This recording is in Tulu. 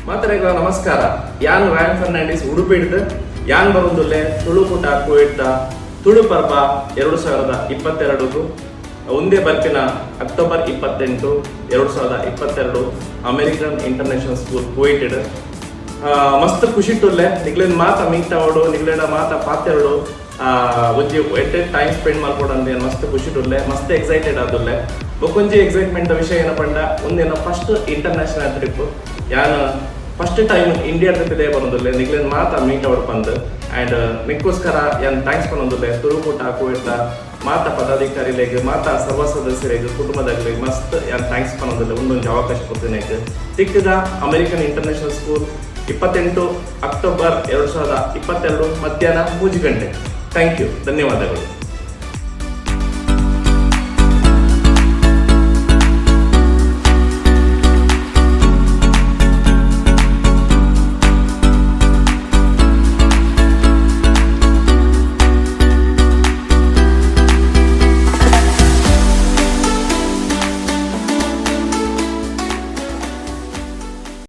ಮಾತೆರೆಗ್ಲ ನಮಸ್ಕಾರ. ಯಾನ್ ರಾಯನ್ ಫರ್ನಾಂಡಿಸ್ ಉಡುಪಿಡ್ದು. ಯಾನ್ ಬರೊಂದುಲ್ಲೆ ತುಳುಕೂಟ ಕುವೈಟ್ದ ತುಳು ಪರ್ಬ 2022ಕು. ಒಂದೇ ಬರ್ಪಿನ ಅಕ್ಟೋಬರ್ 28, 2022, ಅಮೆರಿಕನ್ ಇಂಟರ್ನ್ಯಾಷನಲ್ ಸ್ಕೂಲ್, ಕುವೈಟೆಡ್. ಮಸ್ತ್ ಖುಷಿಟ್ಟುಲ್ಲೆ. ನಿಗ್ಲೆನ್ ಮಾತ ಮೀಟ್ ಆವಡು, ನಿಗ್ಲೆನ ಮಾತ ಪಾತೆರಡು, ಒಂಜಿ ಎಡ್ಡೆ ಟೈಮ್ ಸ್ಪೆಂಡ್ ಮಲ್ಪೊಡು ಅಂದ್ ಮಸ್ತ್ ಖುಷಿಟುಲ್ಲೆ, ಮಸ್ತ್ ಎಕ್ಸೈಟೆಡ್ ಆದುಲ್ಲೆ. ಬೊಕೊಂಜಿ ಎಕ್ಸೈಟ್ಮೆಂಟ್ ವಿಷಯ ಏನಪಂಡ, ಒಂದೇನ ಫಸ್ಟ್ ಇಂಟರ್ನ್ಯಾಷನಲ್ ಟ್ರಿಪ್. ಯಾನ್ ಫಸ್ಟ್ ಟೈಮ್ ಇಂಡಿಯಾ ಪಿದಯ ಬರೋದಿಲ್ಲ, ನಿಗ್ಲೆನ್ ಮಾತ ಮೀಟ್ ಅವಡ್ ಪಂದ್. ಅಂಡ್ ನಿಕ್ಕೋಸ್ಕರ ಯಾನ್ thanks ಪನೊಂದುಲ್ಲೆ. ತುಳುಕೂಟ ಕುವೇತ ಮಾತ ಪದಾಧಿಕಾರಿಲೆಗ್, ಮಾತ ಸರ್ವ ಸದಸ್ಯರಿಗೆ, ಕುಟುಂಬದಾಗಲಿ ಮಸ್ತ್ ಯಾನ್ thanks ಪನೊಂದುಲ್ಲೆ. ಒಂದೊಂದು ಅವಕಾಶ ಕೊಡ್ತೀನಿ ತಿಕ್ಕದ. ಅಮೆರಿಕನ್ ಇಂಟರ್ನ್ಯಾಷನಲ್ ಸ್ಕೂಲ್, 28 ಅಕ್ಟೋಬರ್ 2022, ಮಧ್ಯಾಹ್ನ 3 ಗಂಟೆ. Thank you, ಧನ್ಯವಾದಗಳು.